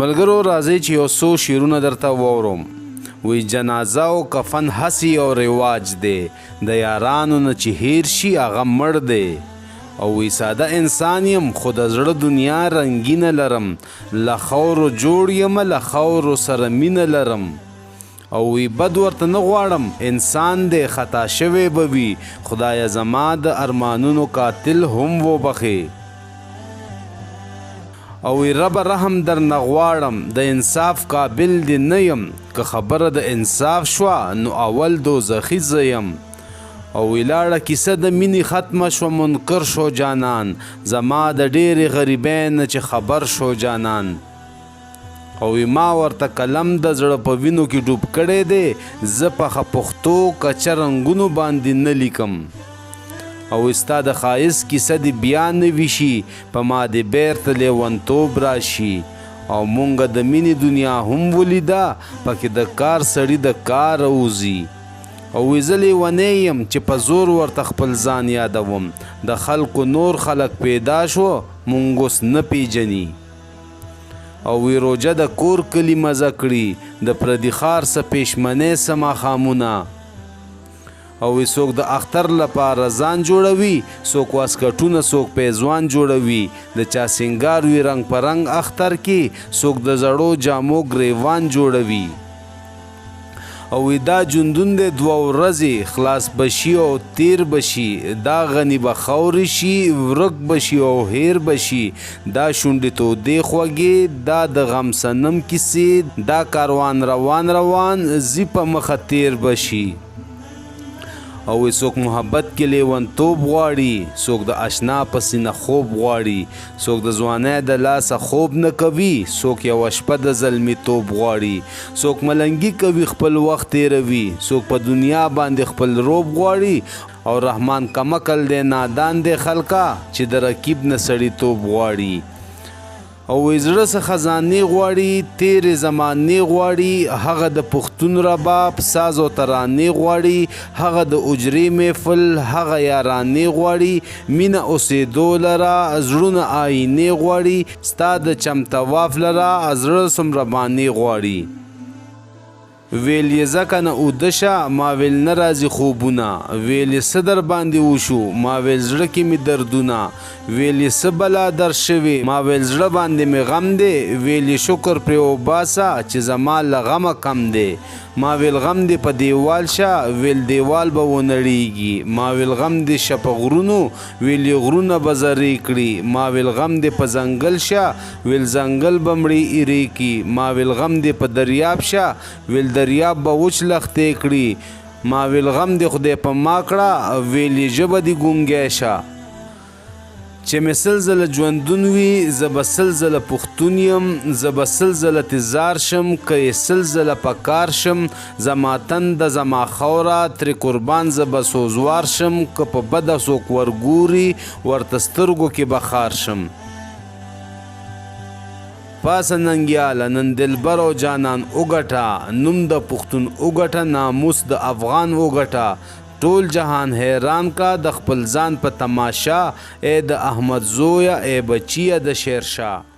ملګرو راځئ چې یو څو شعرونه درته واوروم. وی جنازه او کفن هسې یو رواج دی، د یارانو نه چې هیر شي هغه مړ دی. او وی ساده انسان یم خو د زړه دنیا رنګینه لرم، له خاورو جوړ یمه له خاورو سره مینه لرم. او وی بد ورته نه غواړم انسان دی خطا شوی به وي، خدایه زما د ارمانونو قاتل هم وبخې. او وی ربه رحم درنه غواړم د انصاف قابل دې نه یم، که خبره د انصاف شوه نو اول دوزخي زه یم. او وی لاړه کیسه د مینې ختمه شوه منکر شو جانان، زما د ډېرې غریبۍ نه چې خبر شو جانان. او وی ما ورته قلم د زړه په وینو کې ډوب کړی دی، زه پخه پښتو کچه رنګونو باندې نه لیکم. او وی ستا د ښایست کیسه دې بیا نوي شي، په ما دې بیرته لیونتوب راشي. او مونږ د مینې دنیا هم ولیده، پکې د کار سړي د کاره وځي. او وی زه لیونی یم چې په زور ورته خپل ځان یادوم، د خلکو نور خلک پیدا شو مونږ اوس نه پیژني. او وی روژه د کور کلي مزه کړي، د پردي ښار څه پېشمنی څه ماښامونه. او وی څوک د اختر لپاره ځان جوړوي، څوک واسکټونه څوک پیزوان جوړوي، د چا سینګار وي رنګ په رنګ اختر کې، څوک د زړو جامو ګریوان جوړوي. او وی دا ژوندون دی دوه ورځې، خلاص به شي او تیر به شي، دا غني به خاورې شي، ورک به شي او هیر به شي، دا شونډې تودې خوږې، دا د غم صنم کیسې، دا کاروان روان روان ځي په مخه تیر به شي. او وی څوک محبت کې لیونتوب غواړي، څوک د اشنا په سینه خوب غواړي، څوک د ځوانۍ د لاسه خوب نه کوي، څوک یوه شپه د زلمیتوب غواړي، څوک ملنګي کوي خپل وخت تیروي، څوک په دنیا باندې خپل روب غواړي. او رحمان کمکل دی نادان دی خلکه، چې د رقیب نه سړیتوب غواړي. او وی زړه څه خزانې غواړي، تیرې زمانې غواړي، هغه د پښتون رباب ساز او ترانې غواړي، هغه د اجرې محفل هغه یارانې غواړي، مینه اوسېدو لره زړونه آینې غواړي، ستا د چم طواف لره زړه څومره بانې غواړي. ویل یې ځه کنه اوده شه، ما ویل نه راځي خوبونه، ویل یې څه در باندې وشو، ما ویل زړه کې مې دردونه، ویل یې څه بلا در شوې، ما ویل زړه باندې مې غم دی، ویل یې شکر پرې وباسه چې زما له غمه کم دی، ما ویل غم دې په دیوال شه، ویل دیوال به ونړیږي، ما ویل غم دې شه په غرونو، ویل یې غرونه به ذرې کړي، ما ویل غم دې په ځنګل شه، ویل ځنګل به مړې ایرې کړي، ما ویل غم دې په دریاب شه، ویل دریاب به وچ لښتی کړي، ما ویل غم دې خدای په ما کړه، ویل یې ژبه دې ګونګی شه. چې مې سل ځله ژوندون وي، زه به سل ځله پښتون یم، زه به سل ځله تې ځار شم، که یې سل ځله په کار شم، زما تنده زما خاوره ترې قربان زه به سوزوار شم، که په بده څوک ورګوري ورته سترګو کې به خار شم. پاڅه ننګیاله نن دلبر او جانان وګټه، نوم د پښتون وګټه، ناموس د افغان وګټه، ټول جهان حیران کا د خپل ځان په تماشه، ای د احمد زویه ای بچیه د شیرشاه.